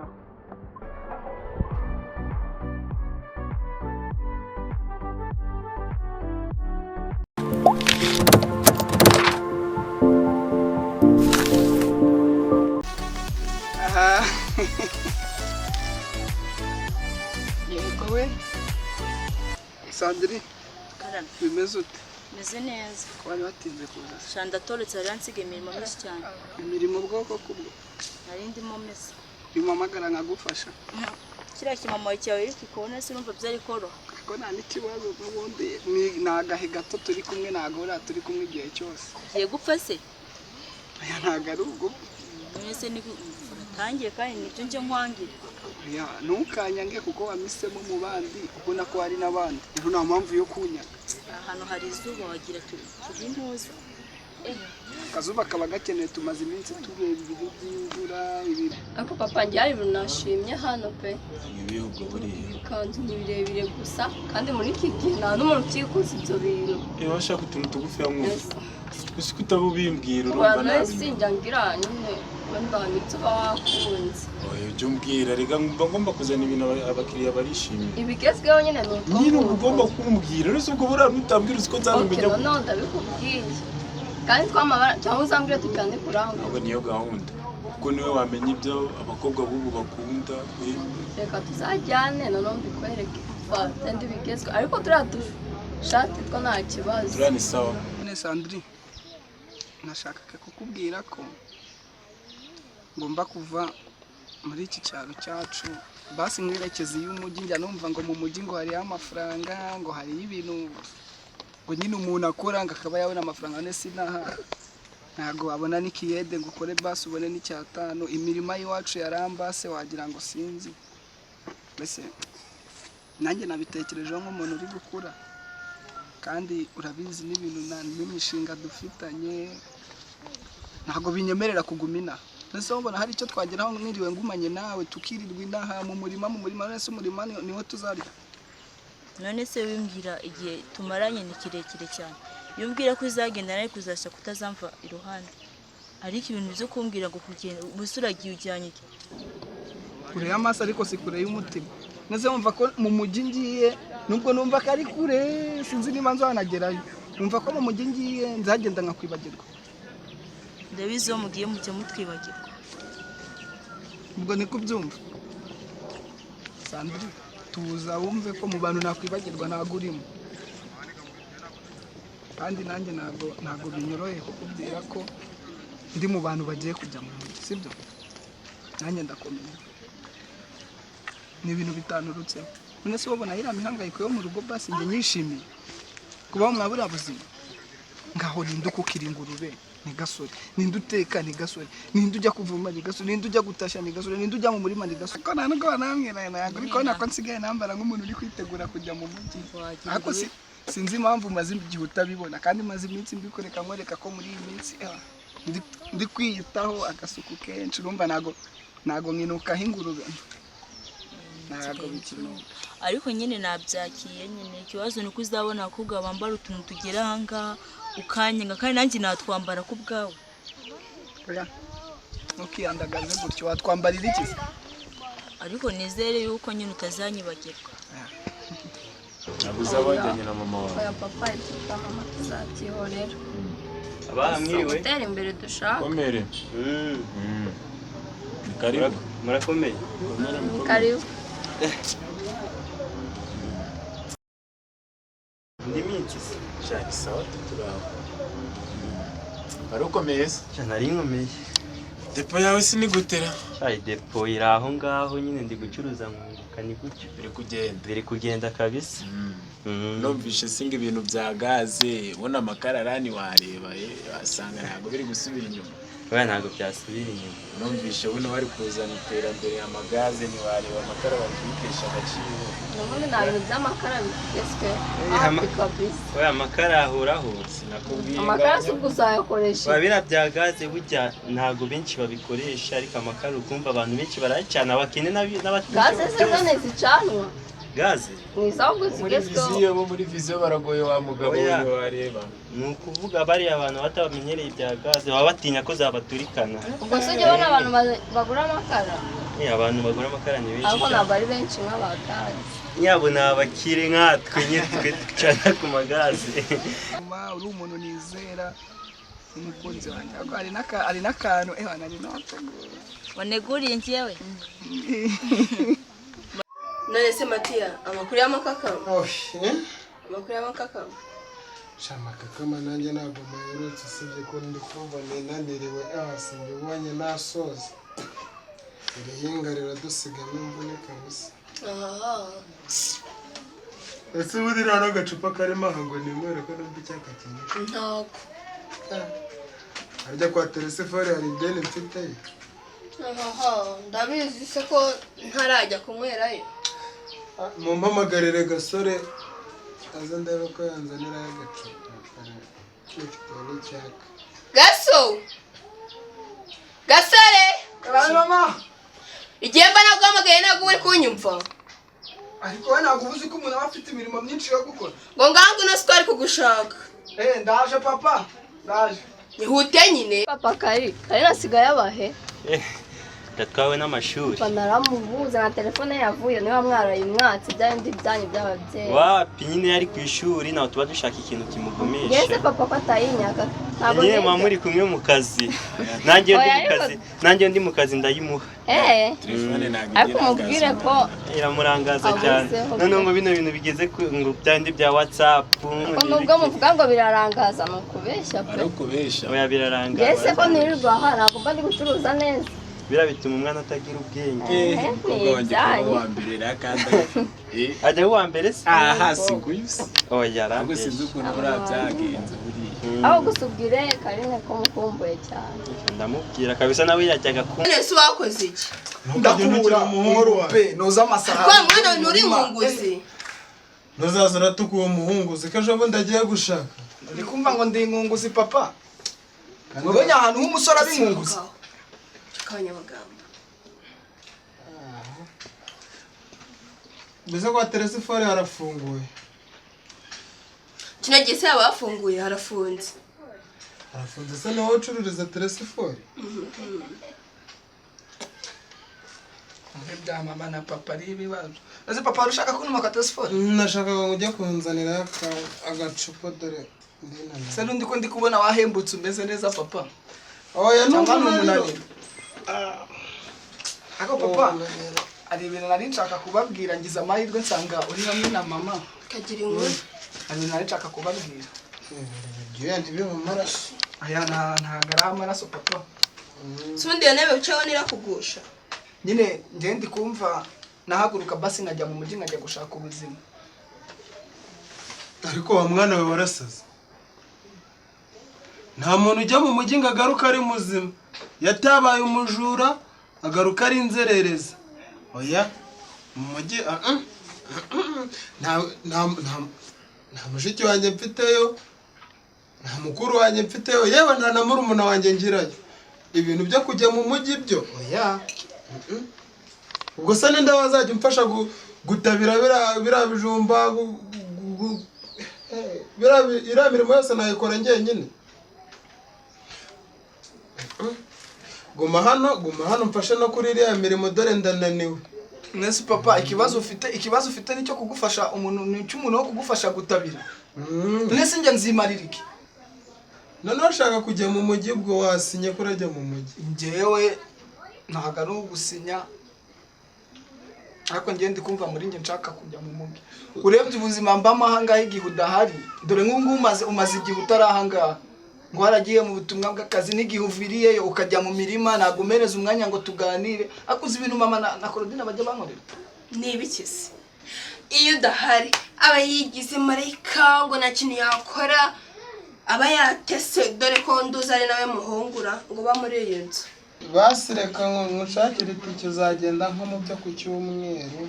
Noneho aha, yego we Sandrine. Karame. Bimeze ute? Meze neza. Ko wari watinze kuza se? Sha, ndatorotse, hari nsigaye imirimo myinshi cyane. Imirimo bwoko kubwo? Nari ndimo mesa. Bimpamagara nkagufasha. Kiriya kimamaye cyawe iri kikubona, sinumva byari koroha. Ariko nta n'ikibazo, n'ubundi ni agahe gato turi kumwe, ntabwo buriya turi kumwe igihe cyose. Ugiye gupfa se? Aya ntabwo ari ubwo. None se ni uratangiye, kandi nibyo njye nkwangira. Oya, ntukanyange kuko wamisemo mu bandi, ubona ko hari n'abandi, rero nta mpamvu yo kunyaga. Ahantu hari izuba wagira turi turi ntuza. Akazuba kaba gakenewe, tumaze iminsi tureba ibintu by'imvura ibi. Ariko papa, njye hari ibintu nashimye hano pe. Ibihugu buriya. Ibikanzu ni birebire gusa, kandi muri iki gihe nta n'umuntu ukikuza ibyo bintu. Iyo washaka utuntu tugufi mwumva. Yes. Gusa ko utaba ubimbwira, urumva Abantu nabi. sinjya ngira nyine wenda nibyo uba wakunze. Oya, ujya umbwira rega, mba ngomba kuzana ibintu abakiriya barishimiye. Ibigezweho nyine ni utwo. Nyine uba ugomba kumbwira, uretse ubwo buriya nutambwira uzi ko Ok. nzabimenya. Noneho ndabikubwiye kandi twamabara, cyangwa uzambwire tujyane kurangura. Ntabwo niyo gahunda, kuko niwe wamenya ibyo abakobwa b'ubu bakunda, eh. Reka tuzajyane noneho mbikwereke kandi bigezweho, ariko turiya dushati two nta kibazo. Turiya ni sawa. None Sandrine, nashakaga kukubwira ko ngomba kuva muri iki cyaro cyacu, basi nkwerekeza iy'umujyi. Njya numva ngo mu mujyi ngo hariyo amafaranga, ngo hariyo ibintu, ngo nyine umuntu akora ngo akaba yabona amafaranga. None sinaha ntabwo wabona n'ikiyede ngo ukore, basi ubone n'icyatanu. Imirima y'iwacu yarambase, wagira ngo sinzi. Mbese nanjye nabitekerejeho nk'umuntu uri gukura, kandi urabizi n'ibintu n'imishinga dufitanye ntabwo binyemerera kuguma inaha. Ndetse ubona hari icyo twageraho niriwe ngumanye nawe, tukirirwa inaha mu murima, mu murima. None se umurima niwo tuzarya? None se wimbwira, igihe tumaranye ni kirekire cyane. Iyo umbwira ko uzagenda, nawe kuzasha kutazamva iruhande, ariko ibintu byo kumbwira ngo kugenda ubusa, uragiye ujyanye iki? Kure y'amaso ariko si kure y'umutima. Nese wumva ko mu mujyi ngiye, nubwo numva ko ari kure, sinzi niba nzanagerayo, numva ko mu mujyi ngiye nzagenda nkakwibagirwa? Ndabizi, iyo mugiye mujya mutwibagirwa. Ubwo niko ubyumva? Sandrine, tuza wumve ko mu bantu nakwibagirwa ntabwo urimo, kandi nanjye ntabwo binyoroheye kukubwira ko ndi mu bantu bagiye kujya mu mujyi, sibyo? Nanjye ndakomeye, ni ibintu bitanturutseho. None se wabona iriya mihangayiko yo mu rugo, basi njye nyishimiye kubaho mwa buriya buzima? Ngaho ninde ukukira ingurube? Ni gasore. Ninde uteka? Ni gasore. Ninde ujya kuvoma? Ni gasore. Ninde ujya gutashya? Ni gasore. Ninde ujya mu murima? Ni gasore. Ko nta nubwo banambwira, ntabwo uri kubona ko nsigaye nambara nk'umuntu uri kwitegura kujya mu mujyi? Wagira Ariko sinzi impamvu maze igihe utabibona, kandi maze iminsi mbikoreka, nkwereka ko muri iyi minsi ndi kwiyitaho, agasuku kenshi. Urumva ntago nkinukaho ingurube, ntago bikinuka. Ariko nyine nabyakiye nyine. Ikibazo ni uko uzabona abakobwa bambara utuntu tugera ahangaha ukanyanga, kandi nanjye natwambara ku bwawe. Oya, ntukiyandagaze gutyo, watwambarira iki se? Ariko nizere yuko nyine utazanyibagirwa. Ntabwo uzaba wajyanye na mama wawe. Oya papa, ibyo bya mama tuzabyihorera. Abana, mwiriwe. Gutera imbere dushaka. Komere. Ni karibu. Murakomeye. Komere, Ni mukomere. karibu. Indi minsi se? Sha, ni sawa, turaho. Wari ukomeye se? Sha, nari nkomeye. Depo yawe sinigutera? Sha, depo iri aho ngaho nyine, ndi gucuruza nkunguka, ni gutyo. Biri kugenda. Biri kugenda kabisa. Numvishe singa ibintu bya gaze, ubona amakara arani, wareba wasanga ntabwo biri gusubira inyuma. Oya, ntabwo byasubira inyuma. Numvishe buno bari kuzana iterambere, amagaze, ntiwareba amakara bari kuyitesha agaciro. Ubundi nta bintu by'amakara bigezweho Eh, hafi kabisa. Oya, amakara ahoraho. Sinakubwiye ngo Amakara si ubwo uzayakoresha? Oya, biriya bya gaze burya ntabwo benshi babikoresha, ariko amakara ukumva abantu benshi barayacana, abakene n'abatunze. Gaze se zo ntizicanwa? Gaze. Ni izahubwo muri zigezweho. viziyo, bo muri viziyo baragoye wa mugabo we. Oya. Ntiwareba. Ni ukuvuga bariya abantu batamenyereye ibya gaze baba batinya ko zabaturikana. Ubwo se ujya ubona abantu bagura amakara? Abantu bagura amakara ni benshi Ariko cyane. ntabwo ari benshi nk'abagazi. Yabo ni abakire nkatwe nyine, twe ducana ku magaze. Mama, uri umuntu nizera, umukunzi wanjye. Ariko hari n'akantu ewa nari nateguye. Waneguriye njyewe. None se Matiya, amakuru y'amakakama? Amakuru y'amakakama? Amakakama nanjye ntabwo maherutse, usibye ko ndi kumva ninaniriwe. Sinjye ubonye nasoza iri hinga riradusigamo imvune kabisa. Aha. Ese ubundi nta n'agacupa karimo aha ngo ninywere ko numva icyaka kinyishe? Ntako. Harya kwa Telesifori hari ideni mfiteyo? Aha, ndabizi se ko ntarajya kunywerayo. Mumpamagarire gasore aze ndebe ko yanzanirayo agacupa, mfite n'icyaka. Gaso, gasore! Mama. Igihe mba naguhamagaye ntabwo uba uri kunyumva. Ariko we ntabwo uba uzi ko umuntu aba afite imirimo myinshi yo gukora. Ngo ngangu ino siko ari kugushaka. Eh, ndaje papa, ndaje. Ihute nyine. Papa, kari kari nasigaye abahe? Ndatwawe n'amashuri. Naramubuze na telefone yavuye, niba mwarayimwatse, bya bindi byanyu by'ababyeyi. Wapi nyine, yari ku ishuri, ntabwo tuba dushaka ikintu kimugumisha. Mbese papa ko atayinyaka ntabwo Nyine muba niga. muri kumwe mu kazi, nanjye iyo ndi Oya, mu kazi, nanjye iyo ndi mu kazi ndayimuha. Eh. Telefone ntabwo Ariko igira umubwire gaze. ko Iramurangaza cyane. abuzeho. Noneho ngo bino bintu bigeze ku ngo bya bindi bya WhatsApp. Ko nubwo muvuga ngo birarangaza, ni ukubeshya pe. Ari ukubeshya. Oya, birarangaza. Mbese ko nirirwa aha, ntabwo mba ndi gucuruza neza? Biriya bituma umwana atagira ubwenge. Eh, Umukobwa ni wanjye kuba ibyanyu. uwa mbere rero kandi Ajya uwa mbere se? Aha si nguyu se? Oya. Ahubwo sinzi Arambeshya. ukuntu buriya byagenze buriya. Aho gusa ubwire Karine ko mukumbuye cyane. Ndamubwira kabisa, nawe yajyaga ku None se wakoze iki? Ndakubura Umuhungu wawe. pe, noza amasahani. Kwa mwana nturi inkunguzi. Ntuzaza uratuka uwo muhungu, uzi ko ejo bundi agiye gushaka. Ndi kumva ngo ndi inkunguzi papa. Wabonye ahantu h'umusore aba inkunguzi? Kanyamagambo. Mbese kwa Telesifori harafunguye? Kino gihe se yaba hafunguye? Harafunze. Harafunze se? Niwowe ucururiza Telesifori? Kumva ibya mama na papa ari ibibazo. Ese papa, wari ushaka kuntuma kwa Telesifori? Nashakaga ngo ujye kunzanira agacupa, dore ndinaniwe. Se n'undi ko ndi kubona wahembutse, umeze neza papa? Oya, ni Cyangwa ni umunaniro. umunaniro? Ariko papa, hari ibintu nari nshaka kubabwira, ngize amahirwe nsanga uri hamwe na mama. Kagira inkuru. Hari ibintu nari nshaka kubabwira. Ibyuya ntibibe mu maraso. Aya ntabwo ari amaraso papa. Si ubundi iyo ntebe wicayeho nirakugusha? Nyine njye ndi kumva nahaguruka basi nkajya mu mujyi, nkajya gushaka ubuzima. Ariko wa mwana we, warasaze. Nta muntu ujya mu mujyi ngo agaruke ari muzima. Yatabaye umujura agaruka ari inzererezi. Oya, mu mujyi ah, ah, ah, nta nta nta nta mushiki wanjye mfiteyo, nta mukuru wanjye mfiteyo, yewe nta na murumuna wanjye ngirayo. Ibintu byo kujya mu mujyi byo oya. Ubwo se ninde wazajya umfasha gutabira biriya bijumba, iriya mirimo yose nayikora njyenyine? Guma hano, guma hano mfashe no kuri iriya mirimo, dore ndananiwe. Mwese papa, ikibazo ufite nicyo kugufasha umuntu, ni cy'umuntu wo kugufasha gutabira. Mwese njye nzimarira iki? Noneho ushaka kujya mu mujyi, ubwo wasinye ko urajya mu mujyi? Njyewe ntabwo ari ugusinya, ariko njyewe ndi kumva muri njye nshaka kujya mu mujyi. Urebye ubuzima mbamo ahangaha igihe udahari, dore nk'ubu ngubu umaze igihe utari ahangaha, ngo waragiye mu butumwa bw'akazi, n'igihe uviriyeyo ukajya mu mirima, ntabwo umereza umwanya ngo tuganire. Ariko uzi ibintu mama na Korodina bajya bankorera? Ni ibiki se? Iyo udahari aba yigize marayika, ngo nta kintu yakora, aba yatese, dore ko nduzi ari nawe muhungura ngo uba muri iyi nzu. Basi reka ngo nkushakire itike, uzagenda nko mu byo ku cyumweru.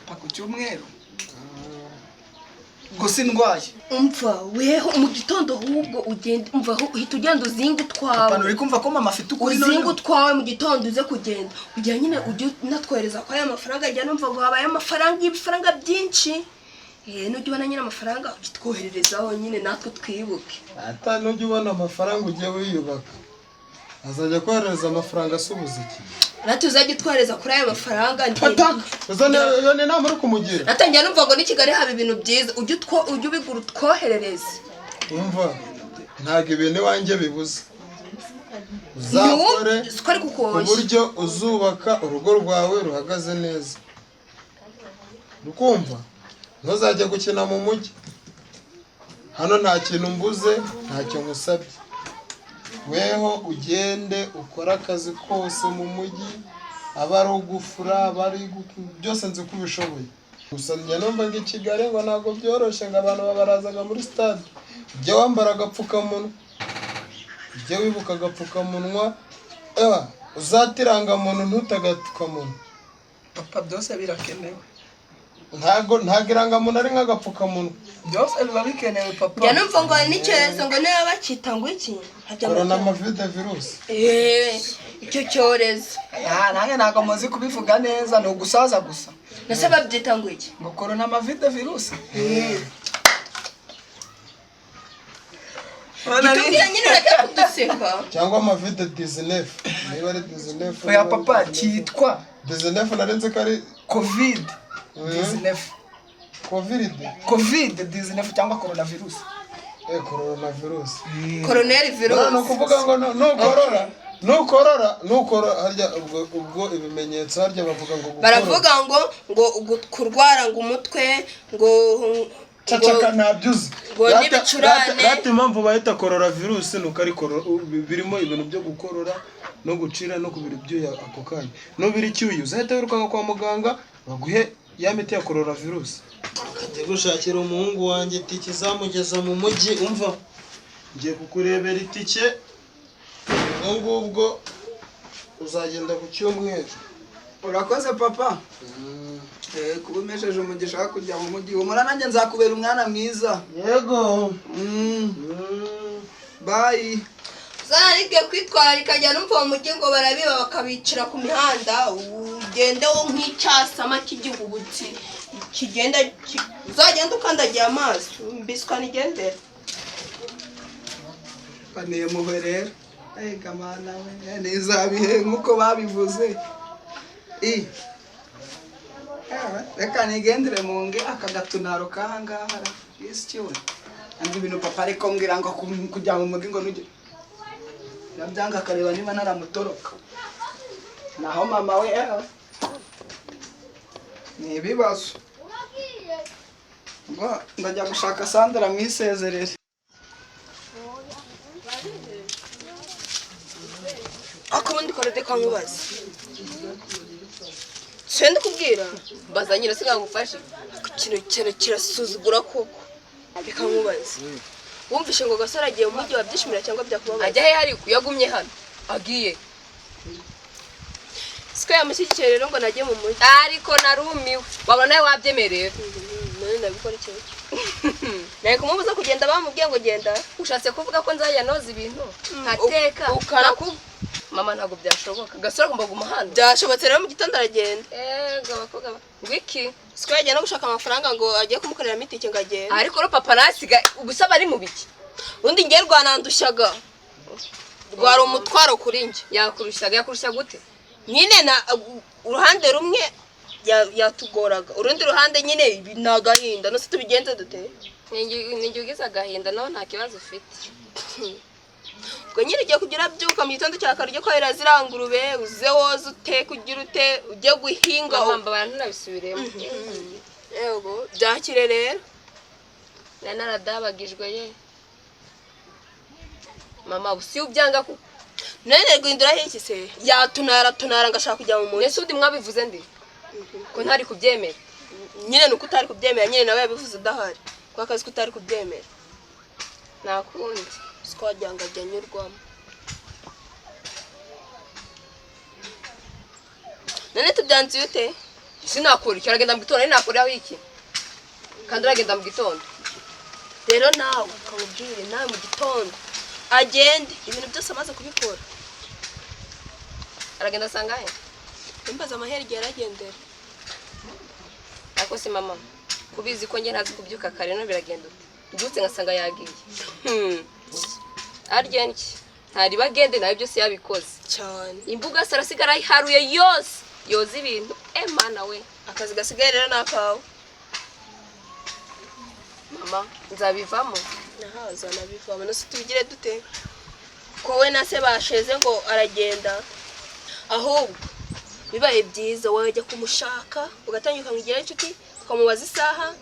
Pa, ku cyumweru gusa indwaye. Umva weho, mu gitondo ahubwo ugenda, umva aho uhita ugenda uzinga utwawe. Papa, uri kumva ko mama afite ukuri Uzinga noneho? utwawe mu gitondo uze kugenda, kugira nyine ujye unatwohereza kwa aya mafaranga. Ajya numva ngo habaye amafaranga, ibifaranga byinshi. Eh, nujya ubona nyine amafaranga ujye utwohererezaho nyine natwe twibuke. Ata nujya ubona amafaranga ujye wiyubaka. Azajya kohereza amafaranga asubuza iki? Natwe uzajya utwohereza kuri ayo mafaranga. Pataka iyo ni inama uri kumugira. Natangira numva ngo ni Kigali haba ibintu byiza, ujye ubigura utwoherereze. Umva, ntabwo ibintu iwanjye bibuze, uzakore Siko ari ku kukoshya. buryo uzubaka urugo rwawe ruhagaze neza, ukumva ntuzajye gukina mu mujyi. Hano nta kintu mbuze, ntacyo nkusabye. Weho ugende ukore akazi kose mu mujyi, aba ari ugufura, aba ari byose, nzi ko ubishoboye. Gusa njya numva ngo i Kigali ngo ntabwo byoroshye, ngo abantu babarazaga muri stade. Ujye wambara agapfukamunwa, ujye wibuka agapfukamunwa, ewa uzate irangamuntu, ntute agapfukamunwa. Papa, byose birakenewe. Ntabwo irangamuntu ari nk'agapfukamunwa. Byose biba bikenewe, papa. Njya numva ngo hari n'icyorezo, ngo niba bakita ngo iki. Hajya Korona mavide virusi. Icyo cyorezo. Ah, nanjye ntabwo muzi kubivuga neza, ni ugusaza gusa. Nase babyita ngo iki? Ngo korona mavide virusi. Gitubwira nyine, ureke kuduseka. Cyangwa amavide 19, niba ari 19. Oya papa, cyitwa 19 nari ko ari COVID 19. Covid. COVID 19 cyangwa coronavirus. Corona virusi. Koroneri Ni virusi. ukuvuga ngo nukorora harya ubwo ibimenyetso harya bavuga ngo gukorora. Baravuga ngo kurwara ngo umutwe ngo Cacaka, ntabyo uzi. Ngo n'ibicurane. Rata, impamvu bahita korora virusi ni uko ari birimo ibintu byo gukorora no gucira no kubira ibyuya ako kanya. Nubira icyuya uzahita wirukanka kwa muganga baguhe ya miti ya korora virusi. Njye gushakira umuhungu wanjye itike izamugeza mu mujyi. Umva, ngiye kukurebera itike, ubwo ngubwo uzagenda ku cyumweru. Urakoze papa. Kuba umesheje umugisha wo kujya mu mujyi. Humura, nanjye nzakubera umwana mwiza. Yego. Bye. Uzanarige kwitwararika. Njya numva mu mujyi ngo barabiba bakabicira ku mihanda, ugende wo nk'icyasama cy'igihubutsi kigenda uzagenda ukandagiye amaso mbiswa nigendera. Paniye muhwe rero. Ega mana we, nizabihe nkuko babivuze. I. Ewe, reka nigendere mu nge aka gatunaro kahangaha. Isi we. Andi ibintu papa ariko mbwira ngo kujya mu mujyi ngo nujye. Nabyanga akareba niba naramutoroka. Naho mama we, ewe. Ni ibibazo. Ngo ndajya gushaka Sandra mwisezerere. Ariko ubundi korode kankubaza, senda kubwira. Mbaza nyine, singagufashe. Ikintu kintu kirasuzugura koko. Reka nkubaze, wumvishe ngo Gasore agiye mu mujyi, wabyishimira cyangwa byakubabaza? Ajya he? Ariko yagumye hano agiye. Siko yamushyigikiye rero ngo najye mu mujyi. Ariko narumiwe, wabona nawe wabyemerera. None ndabikora iki? Nari kumubuza kugenda bamubwiye ngo genda? Ushatse kuvuga ko nzajya noza ibintu nkateka? Mama, ntabwo byashoboka, Gasore agomba kuguma hano. Byashobotse rero, mu gitondo aragenda. Ego, abakobwa ngo iki? Siko yagiye no gushaka amafaranga ngo agiye kumukoreramo itike ngo agende. Ariko rero papa nasiga ubusa, bari mu biki? Undi ngiye rwanandushaga, rwari umutwaro kuri njye. Yakurushaga? Yakurusha gute? Nyine na uruhande rumwe yatugoraga, urundi ruhande nyine ibi ni agahinda. Nose tubigenze dute? Ninjye ugize agahinda, nawe nta kibazo ufite. Ubwo nyine ugiye kugira byuka mu gitondo cya kare, ujye kwahira ziriya ngurube, uze woze, uteke, ugira ute, ujye guhinga. Mama, mbabara ntunabisubiremo. Yego, byakire rero. Nari naradabagijwe ye mama, ubu si ubyanga kuko. None guhinduraho iki se? Yatunara tunara ngo ashaka kujya mu mujyi. Mbese ubundi mwabivuze ndi ko ntari kubyemera? Nyine ni uko utari kubyemera, nyine nawe yabivuze udahari kuko akazi ko utari kubyemera. Nta kundi. Siko wagira ngo ajya anyurwamo. None tubyanzuye ute? Sinakora iki? Uragenda mu gitondo, nari nakoreraho iki kandi uragenda mu gitondo? Rero nawe ukamubwire nawe mu gitondo agende, ibintu byose amaze kubikora. Aragenda asanga he? Imbaza amahera igihe aragendera. Ariko se mama, kubizi ko njye ntazi kubyuka kare, no biragenda ute mbyutse ngasanga yagiye? Arya iki? Ntari bagende nawe byose yabikoze. Cyane. Imbuga se arasigara ayiharuye yose. Yoza ibintu. Mana we. Akazi gasigaye rero ni akawe. Mama, nzabivamo. Nahaza nabivamo. Nose tubigire dute? Ko we na se basheze ngo aragenda. Ahubwo bibaye byiza wajya kumushaka ugatangira ukamwigira inshuti ukamubaza isaha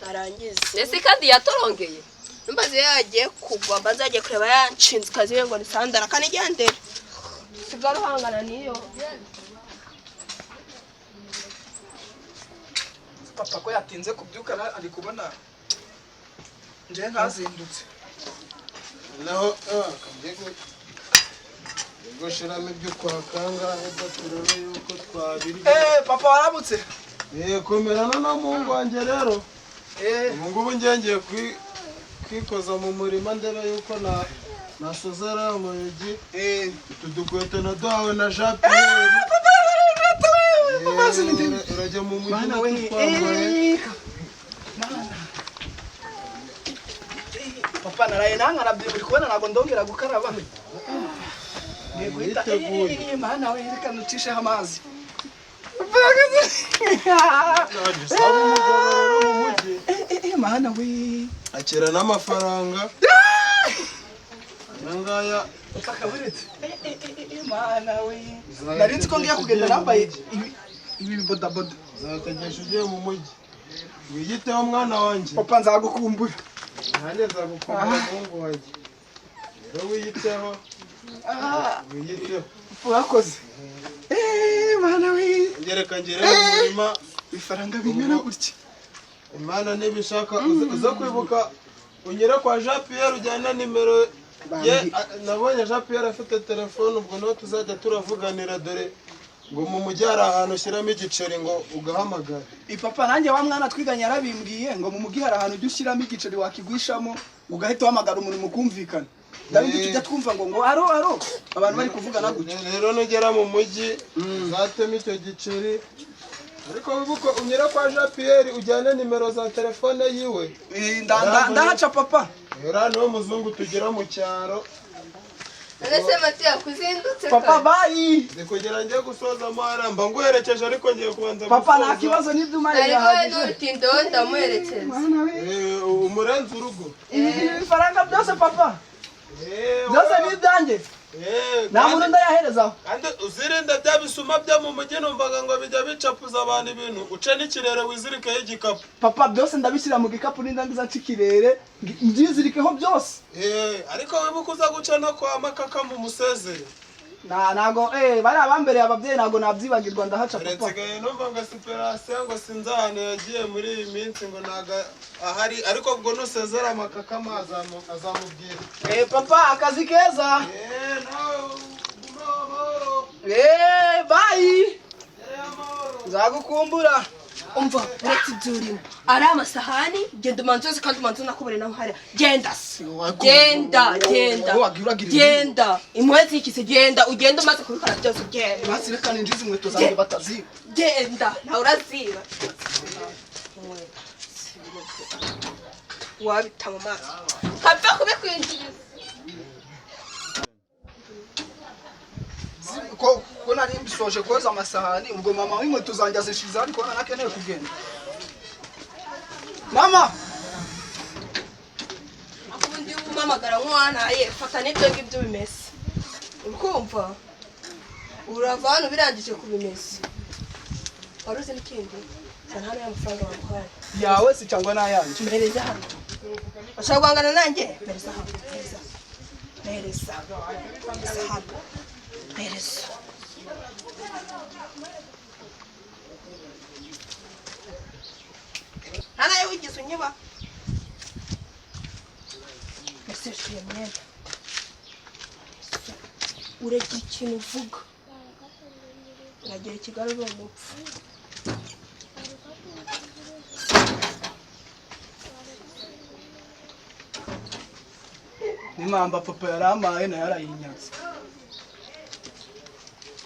arangiza. Ese kandi yatorongeye. Mbaze yagiye kugwa mbaze yagiye kureba yanshinze kazi we ngo ni sandara kanigendere. Sigara uhangana niyo. Papa ko yatinze kubyuka ari kubona nje ntazindutse. Naho gushiramo ibyo kwa kangahe turebe yuko twabirya. Papa waramutse. Komera no muhungu wanjye rero. Ubu ngubu ngiye kwikoza mu murima ndebe yuko nasozera umuyugi. Utu dukweto naduhawe na Jean Pierre. Urajya mu mujyi twambaye. Papa naraye nankarabye uri kubona ntabwo ndongera gukaraba. Niteguye. Mana we reka nucisheho amazi. Saba umugabo rero mu mujyi. Mana we. Akira n'amafaranga. Ngaya kakaburetse. Mana we. Nari nzi ko ngiye kugenda nambaye ibi bodaboda. Zategesha ugiye mu mujyi. Wiyiteho mwana wanjye. Papa nzagukumbura. Nanjye nzagukumbura muhungu wanjye. Rero wiyiteho. Wiyiteho. Urakoze. Mana we. Ngereka ngere mu murima. Ifaranga bingana gutya. Imana nibishaka uza kwibuka unyere kwa Jean Pierre ujyana nimero ye. Nabonye Jean Pierre afite telefone ubwo niho tuzajya turavuganira dore ngo mu mujyi hari ahantu ushyiramo igiceri ngo ugahamagara. Papa nanjye wa mwana twiganye yarabimbwiye ngo mu mujyi hari ahantu ujya ushyiramo igiceri wakigwishamo ugahita uhamagara umuntu mukumvikana. Ndabindi tujya twumva ngo aro aro abantu bari kuvugana gutya. Rero nugera mu mujyi uzatema icyo giceri ariko wibuke unyere kwa Jean Pierre ujyane nimero za telefone yiwe. Ndahaca papa. Era niwo muzungu tugira mu cyaro. Ese Matiya kuzindutse papa bye. Ndikugira ngiye gusoza amara mba nguherekeje ariko ngiye kubanza papa nta kibazo n'ibyuma yahagije. Ariko n'utinda ndamuherekeza. Umurenze urugo. Ifaranga byose papa. Byose ni ibyanjye. Nta muntu ndayaherezaho. Kandi uzirinde bya bisuma byo mu mujyi numvaga ngo bijya bicapuza abantu ibintu uce n'ikirere wizirikeho igikapu. Papa byose ndabishyira mu gikapu n'indangiza ncikirere mbyizirikeho byose. Ariko wibuke uza guca no kwa makaka mu musezere. Ntago bari abambereye ababyeyi ntago nabyibagirwa ndahaca papa. Nsigaye numva ngo siperasiyo ngo sinzi ahantu yagiye muri iyi minsi ngo ntago ahari ariko ubwo nusezera amakakama azamubwira. Papa akazi keza. Nawe ugume amahoro. Bye. Nzagukumbura. Umva uretse ibyo urimo ari amasahani genda umanze wese kandi umanze unakubure naho hariya genda genda genda genda impuhwe zikise genda ugende umaze kubikora byose genda basi reka ninjize inkweto zanjye bataziba genda nawe uraziba wabita mu maso kapfa kubikwinjiriza ko nari mbisoje koza amasahani ubwo mama w'inkweto zanjye azishize ariko nanakeneye kugenda. Mama akundi umamagara nk'uwanaye fata n'ibyo ngibyo bimeze ukumva urava hano birangije kubimesa wari uzi n'ikindi zana hano y'amafaranga baguhaye yawe si cyangwa n'ayanjye mpereza hano ushobora guhangana nanjye mpereza hano mpereza mpereza mpereza hano mpereza nta nayo wigeze unyiba mbese iyo myenda uragira ikintu uvuga uragera i Kigali uri umupfu n'impamba papa yarampaye nayo arayinyatse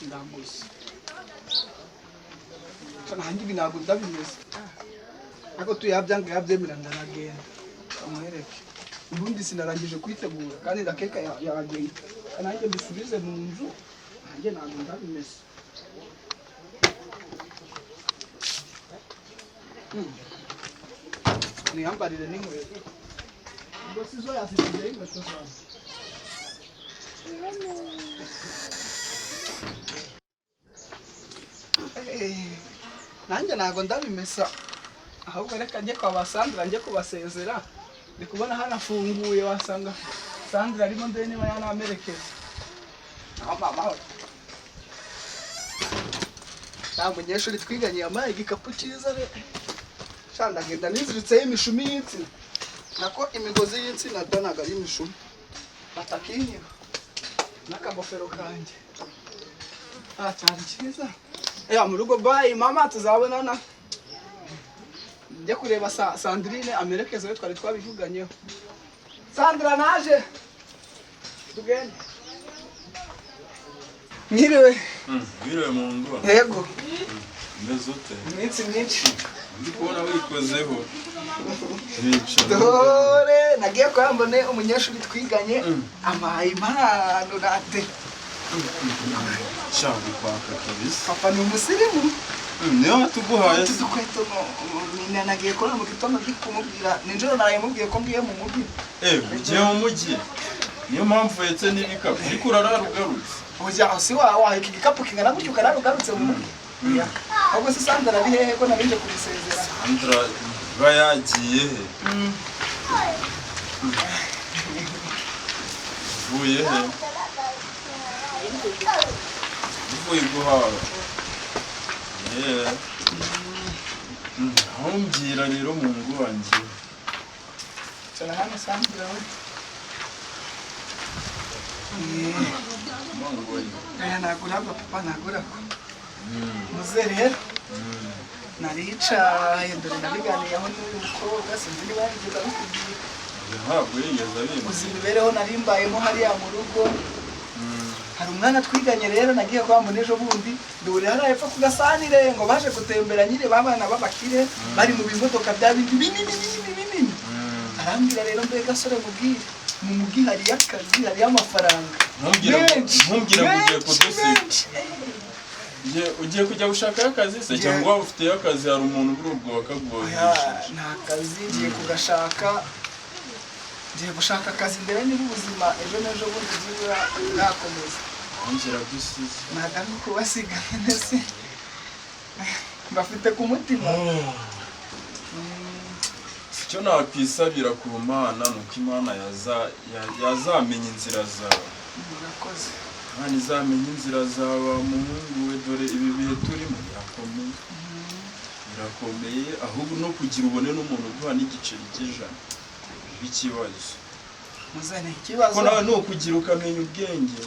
ndaguze nanjye ibi ntabwo ndabimeze ariko tuyabyanga yabyemera ndaragenda amwereke ubundi sinarangije kwitegura kandi ndakeka yagenda Nanjye mbisubize mu nzu, nanjye ntabwo ndabimesa. Niyambarire n'inkweto. Ubwo si zo yazisizeho inkweto zawe. Eh, nanjye ntabwo ndabimesa, ahubwo reka njye kwa ba Sandra, njye kubasezera. Ndi kubona hanafunguye, wasanga Sandra arimo, ndebe niba yanamerekeza. Aho mama we, nta munyeshuri twiganye yampaye igikapu cyiza re. Sha, ndagenda niziritseho imishumi y'insina, nako imigozi y'insina da, ntabwo ari imishumi, batakinyiba n'akagofero kanjye. Ah, cyari cyiza. Ya mu rugo, bye mama, tuzabonana. Njye kureba Sandrine amerekeze we twari twabivuganyeho. Sandra, naje, tugende. Mwiriwe. Wiriwe mu ngo? Yego. Umeze ute? Iminsi myinshi. Ndi kubona wikozeho. Nicara. Dore nagiye kwa mbone umunyeshuri twiganye, ampaye impano rate. Shaka kwaka kabisa. Papa ni umusirimu. Niyo watuguhaye Utu se? dukweto nagiye kubona mu gitondo ndi kumubwira, nijoro naraye mubwiye ko ngiye mu mujyi. Eh, ugiye mu mujyi. Niyo mpamvu uhetse n'ibikapu. Ariko urarara ugarutse. Oya, si wa waheka igikapu kingana gutyo ukarara ugarutse mu mujyi? Oya. Ahubwo se Sandra ari hehe ko nari nje kumusezera? Sandra iba yagiye he? Uvuye he? Uvuye guhaha. Yeah. Aho mbwira rero mu ngo wanjye. Cara hano Sandra we. Mangoyi. Aya naguragwa papa, naguragwa. Muze rero naricaye, dore nabiganiyeho n'uyu mukobwa, sinzi niba yigeze abikubwira. Ntabwo yigeze abimbwira. Uzi imibereho nari mbayemo hariya mu rugo. Hari umwana twiganye rero nagiye kwa mbona ejo bundi, duhurira hariya hepfo ku gasanire, ngo baje gutembera nyine babana b'abakire bari mu bimodoka bya bindi binini binini binini. Arambwira rero, mbega gasore mubwire, mu mujyi hariyo akazi, hariyo amafaranga Ntumbwire ngo menshi, ntumbwire ngo ugiye menshi, kudusiga. menshi. Ugiye kujya gushakayo akazi se cyangwa waba ufiteyo akazi, hari umuntu uri ubwo Oya, wakaguhishije? nta kazi, ngiye kugashaka, ngiye gushaka akazi mbere niba ubuzima ejo n'ejo bundi byibura bwakomeza. Ongera dusize. Ntabwo ari ukubasiga ndetse mbafite ku mutima. Icyo nakwisabira ku Mana ni uko Imana yazamenya inzira zawe. Murakoze. Imana izamenya inzira zawe wa muhungu we, dore ibi bihe turimo birakomeye. Birakomeye, ahubwo no kugira ubone n'umuntu uguha n'igiceri cy'ijana biba ikibazo. Muzane ikibazo. Ko nawe ni ukugira ukamenya ubwenge.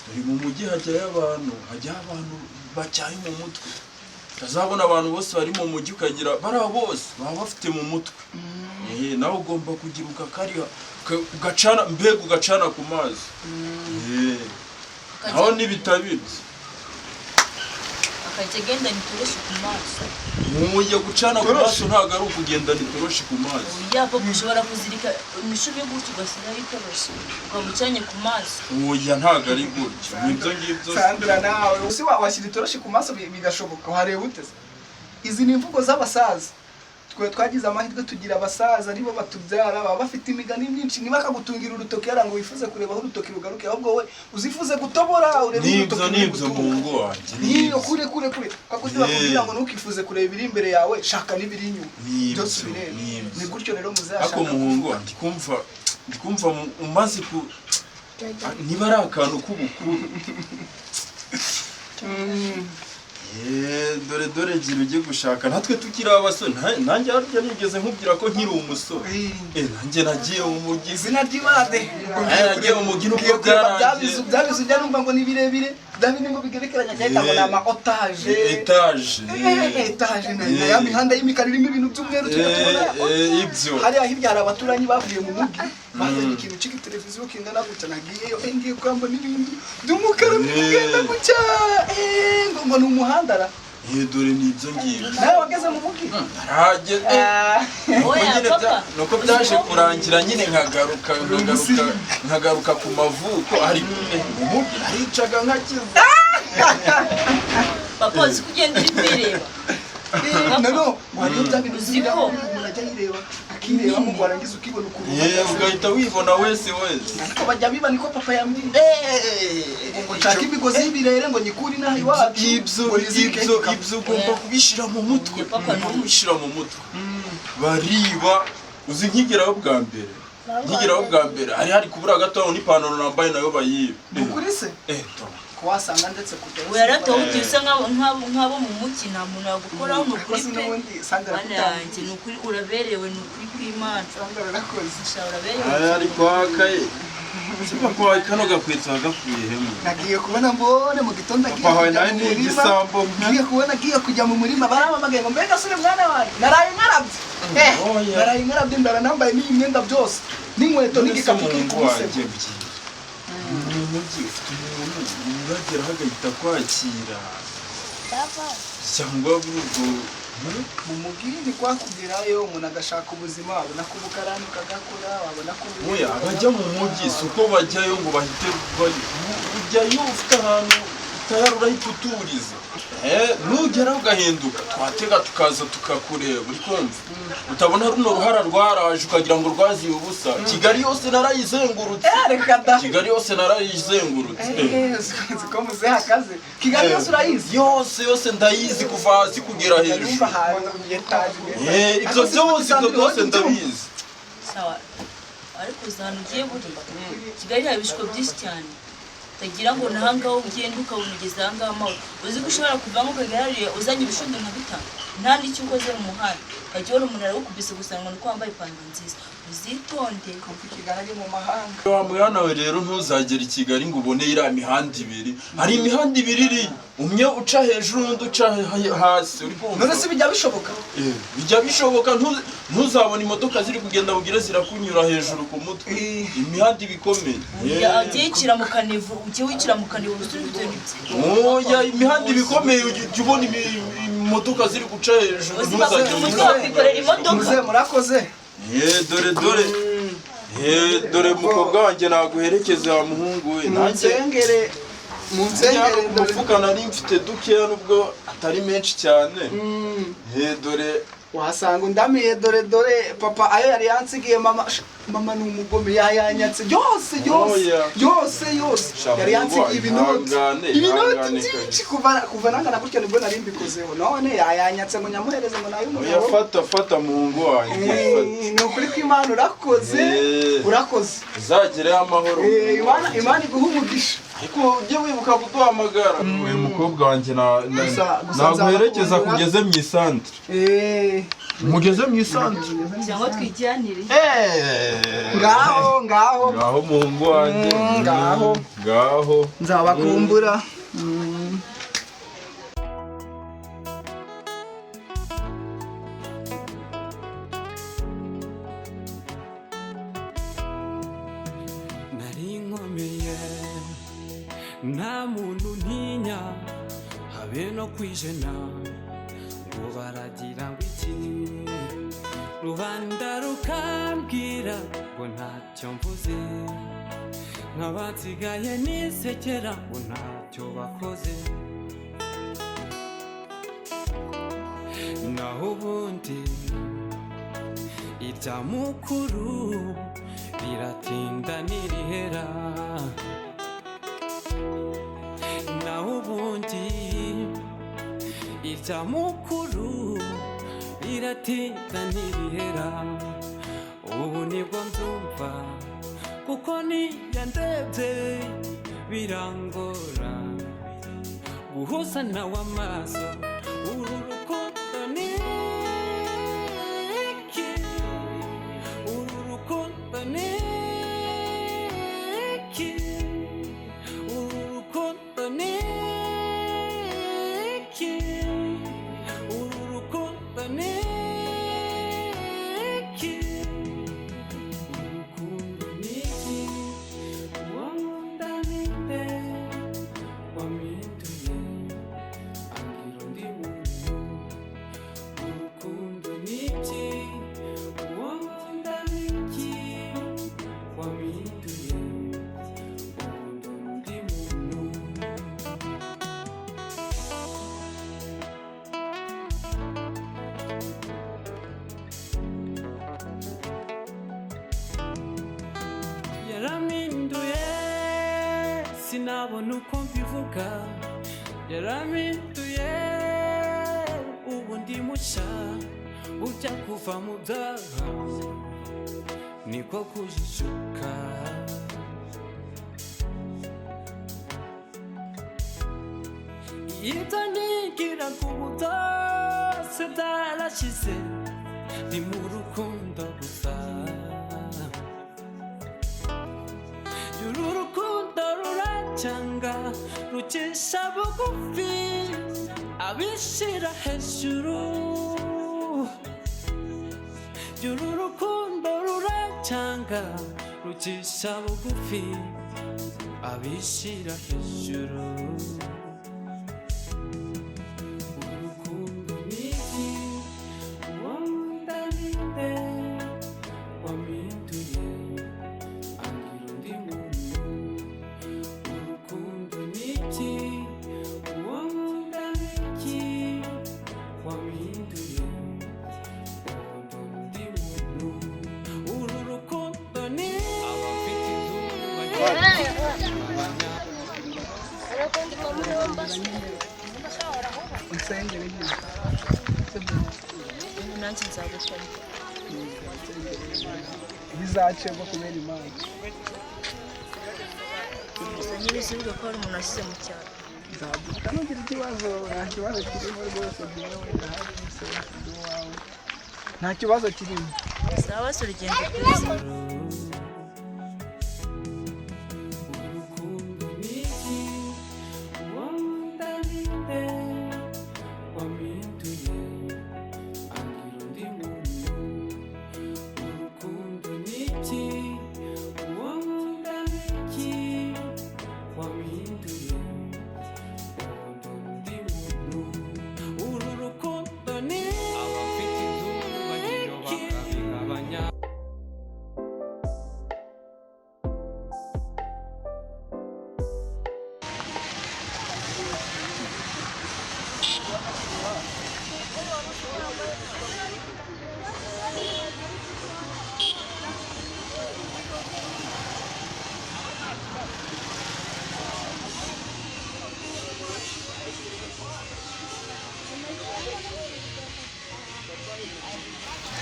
Dore mu mujyi hajyayo abantu, hajyaho abantu bacyaye mu mutwe. Utazabona abantu bose bari mu mujyi ukagira bariya bose baba bafite mu mutwe. Eh, nawe ugomba kugira ukakariha, ugacana, mbega ugacana ku mazi. Eh, naho n'ibitabibye. Akajya agendana itoroshi ku maso. Mujye gucana ku maso ntabwo ari ukugendana itoroshi ku maso. Oya papa, ushobora kuzirika imishumi gutyo ugashyiraho itoroshi ukaba ucanye ku maso. Oya, ntabwo ari gutyo. Nibyo ngibyo. Sandra nawe usi washyira itoroshi ku maso bigashoboka, wareba ute se? Izi ni imvugo z'abasaza. Twe twagize amahirwe tugira abasaza aribo batubyara, baba bafite imigani myinshi. Niba akagutungira urutoki yara ngo wifuze kureba aho urutoki rugaruke, ahubwo wowe uzifuze gutobora urebe Nibyo urutoki ruri nibyo gutunga. mu ngo wanjye. Niyo kure kure kure kakundi Yeah. bakubwira ngo ntukifuze kureba ibiri imbere yawe, shaka n'ibiri inyuma. Nibyo, Byose ubirebe. nibyo. Ni gutyo rero muzashaka. Ariko muhungu wanjye, ndikumva umaze ku niba ari akantu k'ubukuru. Eh, dore dore gira ujye gushaka, natwe tukiri abasore, nanjye harya nigeze nkubwira ko nkiri umusore. Eh, nanjye nagiye mu mujyi. Izina ry'Imana. Nanjye nagiye mu mujyi nubwo Ngiye kureba bya byarangiye. bizu, bya bizu njya numva ngo ni birebire, bya bindi ngo bigerekeranye cyahita ngo ni ama otaje. Etaje. Eh, etaje na ya mihanda y'imikara irimo ibintu by'umweru tujya tubona. Ibyo. Hariya hirya hari abaturanyi bavuye mu mujyi bazanye ikintu cy'igiteleviziyo kingana gutya. Nagiyeyo, ngiye kuramba n'ibintu by'umukara biri kugenda gutya, ngo ni umuhanda ra. Eh, dore ni ibyo ngibyo. Nawe wageze mu mujyi? Narahageze. Nuko Oya, nyine papa. Nuko byaje kurangira nyine nkagaruka ku mavuko, ariko mu mujyi naricaga nkakiza. Papa, uzi ko ugenda uri kwireba? No, wariyo bya bintu Uzi by'ibirahure, ko- umuntu ajya yireba akirebamo, ngo warangiza ukibona ukuntu Eh, ugahita wibona wese wese. Ariko bajya biba, niko papa yambwiye ngo nshake imigozi y'ibirere ngo nyikure inaha iwacu, Ibyo ngo nizirike ibyo igikapu. Ibyo ugomba kubishyira mu mutwe. Oya, papa, Ugomba kubishyira mu mutwe. Bariba. Uzi nkigeraho bwa mbere hari kubura gato n'ipantaro nambaye nayo bayiba. Ukuri se? Eh, to. Ko wasanga ndetse kujya Oya rata, wowe ugiye usa nk'abo mu mujyi, nta muntu yagukoraho, ni ukuri Ariko pe. n'ubundi Sandra Mana yanjye, ni ukuri uraberewe, ni ukuri kw'Imana. Sandra arakoze. Sha, uraberewe. Aya ari kwaka ye. Si papa wawe kano gakweto wagakuye hemwe? Nagiye kubona mbone mu gitondo agiye Papa wawe kujya nawe mu ni murima. igisambo. Ngiye kubona agiye kujya mu murima, baramamagaye ngo mbega sure mwana wanjye, naraye nkarabye. Eh, Oya. naraye nkarabye, ndara nambaye n'iyi myenda byose n'inkweto n'igikapu kiri ku Umuhungu musego. wanjye, bwira. Mu mujyi ufite umuntu urageraho agahita kwakira, cyangwa ubwo Mu mujyi ni kwakugerayo umuntu agashaka ubuzima, wabona ko ubukarani ukagakora, wabona ko Oya, abajya mu mujyi si uko bajyayo ngo bahite ujyayo ufite ahantu tayari urahita uturiza. Eh, nugeraho ugahinduka, twatega tukaza tukakureba, uri kumva utabona runo ruhara rwaraje ukagira ngo rwaziye ubusa. Kigali yose narayizengurutse. Eh, reka da. Kigali yose narayizengurutse. Eh, uzi ko muzehe akaze? Kigali yose urayizi? Yose yose ndayizi, kuva hasi kugera hejuru. Numva ahantu etaje. Eh, ibyo byose ndabizi. Sawa, ariko uzi ahantu ugiye buriya? Kigali hari ibishuko byinshi cyane, utagira ngo nahangaha ugenda ukabona ugeze ahangaha amahoro. Uzi ko ushobora kuvamo ukagera hariya uzanye ibishundo nka bitanu, nta n'icyo ukoze mu muhanda, ukajya ubona umuntu aragukubise gusa ngo ni uko wambaye ipantaro nziza. Uzitonde. Kumva Kigali ari mu mahanga. Wa mwana we rero, ntuzagere i Kigali ngo ubone iriya mihanda ibiri. Hari imihanda ibiri iri umwe uca hejuru undi uca hasi, uri kumva? None se bijya bishoboka? Eh, bijya bishoboka. Ntuzabona imodoka ziri kugenda bugire zirakunyura hejuru ku mutwe. Eh. Imihanda iba ikomeye. Eh. Ujye wicira mu kanivu, ujye wicira mu kanivu, usubire utuntu. Oya, imihanda iba ikomeye, ujya ubona imodoka ziri guca hejuru. Uzi Ntuzajye umujyi unyura. wakwikorera imodoka. Muzehe, murakoze. Eh, dore eh, dore mukobwa wanjye, naguherekeza wa muhungu we, nanjye Munsengere, munsengere. mu mufuka nari mfite dukeya nubwo atari menshi cyane. Eh, dore. Wasanga undamiye. Dore papa ayo yari yansigiye, mama mama ni umugome, yayanyatse yose yose. Oya. Yose yose. Sha, Yari yansigiye ibinoti, ihangane, ibinoti ihangane. byinshi, kuva nangana gutya nibwo nari mbikozeho, none yayanyatse ngo nyamuhereze ngo nayo Oya, umugabo. fata fata muhungu wanjye, fata. Eh, ni ukuri kw'Imana urakoze. Eh. Urakoze. Uzagereyo amahoro. Eh, Imana iguhe umugisha. Ariko ujye wibuka kuduhamagara. Uyu mukobwa wanjye Gusa naguherekeza nzabakundira. kugeze mu isantere. Eh, Mugeze mu isantere. Cyangwa twijyanire. Ngaho ngaho. Ngaho muhungu wanjye. Ngaho. Ngaho. Nzabakumbura. Nari nkomeye, nta muntu ntinya, habe no kwijena ngo baragira ngo iki, rubanda rukambwira ngo ntacyo mvuze, nkaba nsigaye nisekera ngo ntacyo bakoze. Naho ubundi irya mukuru riratinda ntirihera. Naho ubundi irya mukuru riratinda ntirihera. Ubu nibwo mbyumva kuko niya ndebye birangora guhuza nawe amaso. Uru rukundo ni iki? Uru rukundo ni iki? Uru rukundo ni iki? Uru rukundo ni iki? Urukundo ni iki? Uwo nkunda ni nde wampinduye ambwira undi? Sinabona uko mbivuga, yarampinduye, ubu ndi mushya. Ujya kuva mu byaha niko kujijuka. Ibyo nigira ngo ubu byose byarashize, ni mu rukundo gusa. Uru rukundo ruracyanga, rucisha bugufi abishyira hejuru. Uru rukundo ruracyanga, rucisha bugufi abishyira hejuru. Urukundo ni iki? Uwo nkunda ni nde wampinduye angira undi muntu? Urukundo ni iki? Uwo nkunda ni iki wampinduye ubu ndi undi muntu? Uru rukundo ni abafite izuba. Unsengere nyine. Nanjye nzagusoma. Bizacebwa kubera Imana. Gusa niba uzibuke ko hari umuntu wasize mu cyaro. Nzabyuka nugira ikibazo, nta kibazo kirimo rwose, njyewe ndahari ndi uwawe, nta kibazo kirimo. Sawa se, urugendo rwiza. Urukundo ni iki? Uwo nkunda ni nde wampinduye angira undi muntu? Urukundo ni iki? Uwo nkunda ni iki wampinduye ubu ndi undi muntu? Uru rukundo ni abafite ibyubahiro bakabigabanya.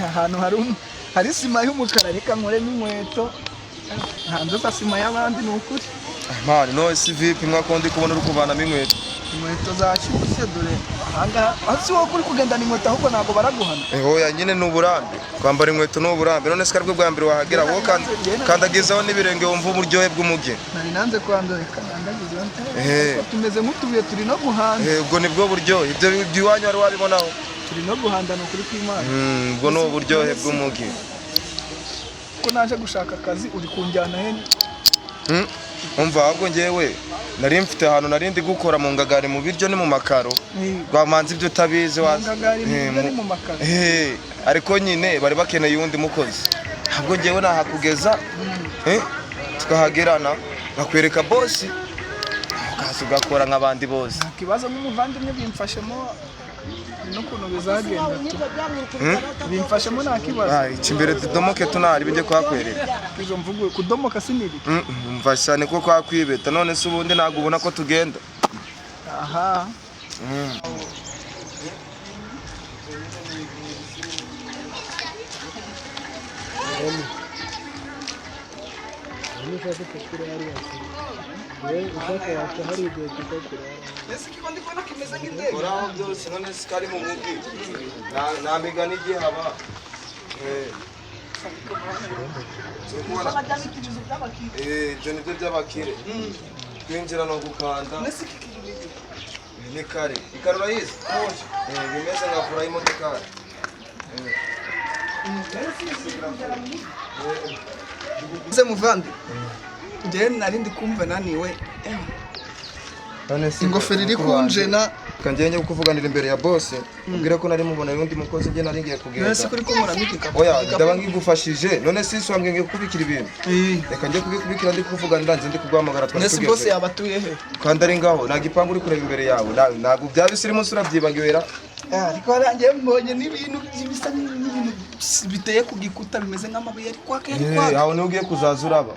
Ahantu hari sima y'umukara, reka nkuremo inkweto, nta nzoza sima y'abandi, ni ukuri. Mani, no si vipi mwako ndi kubona uri kuvanamo inkweto? Inkweto zashyushye, dore ahangaha si wowe uri kugendana inkweto, ahubwo ntabwo baraguhana. Oya nyine ni uburambe, kwambara inkweto ni uburambe. None se aribwo bwa mbere wahagera wowe? Kandagizaho n'ibirenge wumva uburyohe bw'umujyi. Nari nanze kwandura, reka nandagize. Eh. Ariko tumeze nk'utubuye turi no guhanda. Ubwo nibwo buryohe, ibyo iwanyu wari wabibonaho? Turi no guhanda, ni ukuri kw'Imana. Ubwo ni uburyohe bw'umujyi. Ko naje gushaka akazi, uri kunjyana he? Umva, ahubwo njyewe nari mfite ahantu nari ndi gukora mu ngagari, mu biryo ni mu makaro. Rwamanza ibyo utabizi Mu ngagari mu biryo ni mu makaro. Ariko nyine bari bakeneye uwundi mukozi, ntabwo njyewe nahakugeza, tukahagerana nkakwereka bosi, ukaza ugakora nk'abandi bose. Nta kibazo, nk'umuvandimwe bimfashemo n'ukuntu bizagenda tu. Bimfashemo, nta kibazo. Ikimbere tudomoke tunari bijye kuhakwereka. Izo mvugo kudomoka sinibiki. Umva cyane ko kwakwibeta, none se ubundi ntabwo ubona ko tugenda? Aha. Ese kiko ndi kubona kimeze nk'indege? Uraho byose, none se kari mu mujyi nta migani igihaba. Ibyo nibyo by'abakire, kwinjira no gukanda. Ni kare ikare urayizi? Bimeze nka fura y'imodokari. Se muvandi, njyewe nari ndi kumva naniwe. None se Ingofero iri kunjena. Kanjye njye kukuvuganira imbere ya boss, ubwire ko nari mubona undi mukozi, njye nari ngiye kugenda. None se kuri ko muramika? Oya, ndaba ngigufashije. None se isi wambwiye ngiye kukubikira ibintu, reka njye kubikubikira ndi kukuvuganira, nzi ndi kuguhamagara twari None se boss tugeze. yaba atuye he? Kandi ari ngaho nta gipangu uri kureba imbere yawe, ntabwo byaba isirimu urabyibagiwe ra? Ariko harangiye mbonye n'ibintu bisa n'ibintu biteye ku gikuta bimeze nk'amabuye ari kwaka, ari kwaka. Aho niho ugiye kuzaza uraba.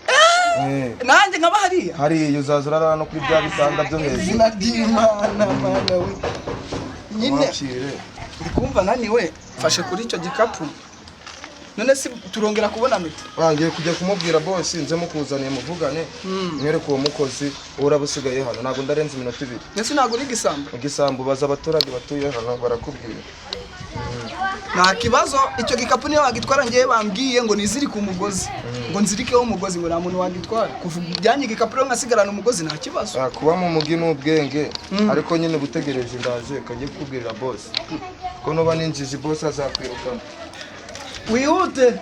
Nanjye nkaba hariya. Hariya uzaza urara no kuri bya bitanda byo hejuru. Izina ry'Imana, Mana we. Nyine Wakire. ndi kumva naniwe, mfashe kuri icyo gikapu. None se turongera kubona mute? Ngiye kujya kumubwira bosi nze mukuzaniye muvugane, mwereke uwo mukozi uraba usigaye hano, ntabwo ndarenza iminota 2. Ese ntabwo uri igisambo? Igisambo baza abaturage batuye hano barakubwira. Nta kibazo, icyo gikapu niyo wagitwara, ngewe bambwiye ngo nizirike umugozi, ngo nzirikeho umugozi, ngo nta muntu wagitwara. Kuva ujyanye igikapu rero nkasigarana umugozi, nta kibazo. Kuba mu mugi ni ubwenge, ariko nyine uba utegereje ndaje kajye kukubwirira bosi ko nuba ninjije bosi azakwirukana. Wihute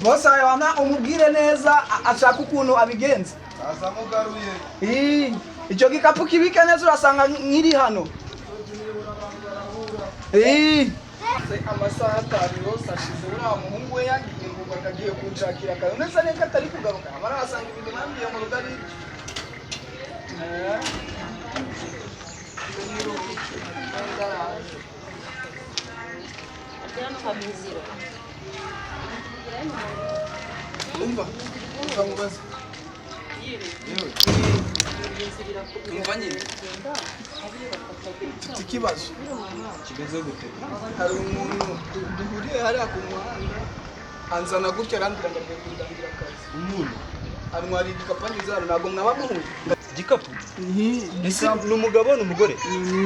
bosi wawe umubwire neza, ashaka ukuntu abigenza. Azamugaruye. Icyo gikapu kibike neza, urasanga nkiri hano. Amasaha 5 yose ashize, uriya muhungu we yangiye ngo akagiye kunshakira akazi, ndetse neka atari kugaruka, amara asanga ibintu bambwiye mu rugo ari ibyo. Umva, umva nkubaze. Umva nyine. Mfite ikibazo. Kimeze gute? Hari umuntu duhuriye hariya ku muhanda, anzana gutya arambwira ngo agiye kundangira akazi. Umuntu? Antwara igikapu anyuze hano, ntabwo mwaba muhuye. Igikapu? Ese ni umugabo ni umugore?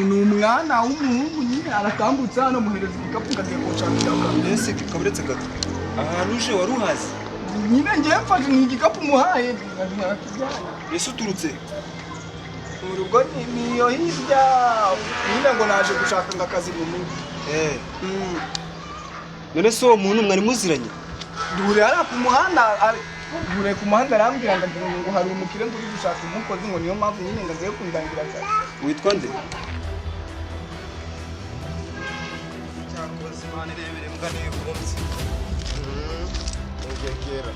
Ni umwana w'umuhungu nyine, aratambutse hano muhereza igikapu ngo agiye kunshakira akazi. Mbese kaburetse gato. Ahantu uje wari uhazi? Nyine ngewe mfashe ni igikapu muhaye. Ese uturutse? Mu rugo ni iyo hirya nyine, ngo naje gushaka ngo akazi mu mujyi. None se uwo muntu mwari muziranye? Duhuriye hariya ku muhanda, duhuriye ku muhanda arambwira ngo ngo hari umukire ngo uri gushaka umukozi, ngo niyo mpamvu nyine ngo agiye kundangira akazi. Witwa nde? Cyakoze Imana irebere mbwa n'ivumbye. Ugegera.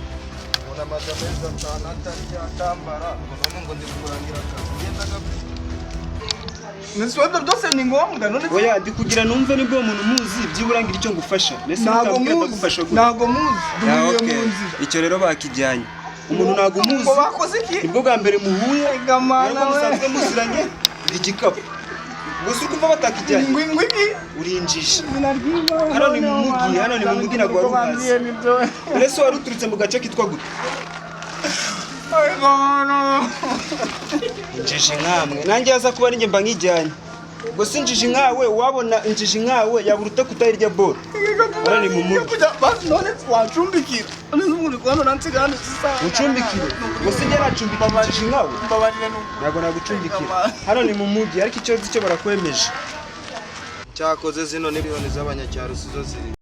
Umuntu amaze amezi 5 atarya atambara, ngo none ngo ndi kurangira akazi. Ngenda gapfa. Nese ibyo byose ni ngombwa none? Oya, ndi kugira numve nibwo uwo muntu muzi byibura ngira icyo ngufasha. Nese Ntabwo utambwira muzi, ndagufasha gute? ntabwo muzi, duhuriye Okay. mu nzira. Icyo rero bakijyanye. Umuntu ntabwo umuzi. Ngo bakoze iki? Nibwo bwa mbere muhuye. Mana Ariko we. musanzwe muziranye igikapu. Gusa uri kumva batakijyanye. Ngwi ngwi. Urinjije. Izina ry'Imana. Hano ni mu mujyi, hano ni mu mujyi ntabwo wari uhazi. None se wari uturutse mu gace kitwa gute? Injiji nkamwe. Nanjye yaza kuba ari njye mba nkijyanye. Gusa injiji nkawe, wabona injiji nkawe yabura ute kutayirya boro. Hano ni mu mujyi. None wancumbikira? None umuntu kubona uransiga hano isaha. Ucumbikire. Gusa njye nacumbikira injiji nkawe. Mbabarire nuko. Ntabwo nagucumbikira. Hano ni mu mujyi ariko icyo nzi cyo barakwemeje. Cyakoze zino ni miliyoni z'abanyacyaro sizo ziri.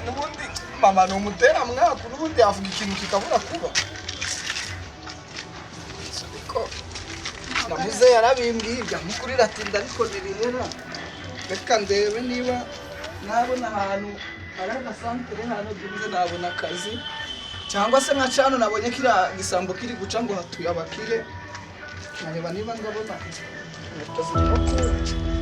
N'ubundi mama ni umutera mwaku, n'ubundi yavuga ikintu kikabura kuba. Ariko namuze yarabimbwiye ibya mukuru iratinda ariko ntibihera. Reka ndebe niba nabona ahantu hari agasantere hano byibuze nabona akazi, cyangwa se nka cano nabonye kiriya gisambo kiri guca ngo hatuye abakire, nkareba niba ngabona inkweto zirimo kuba.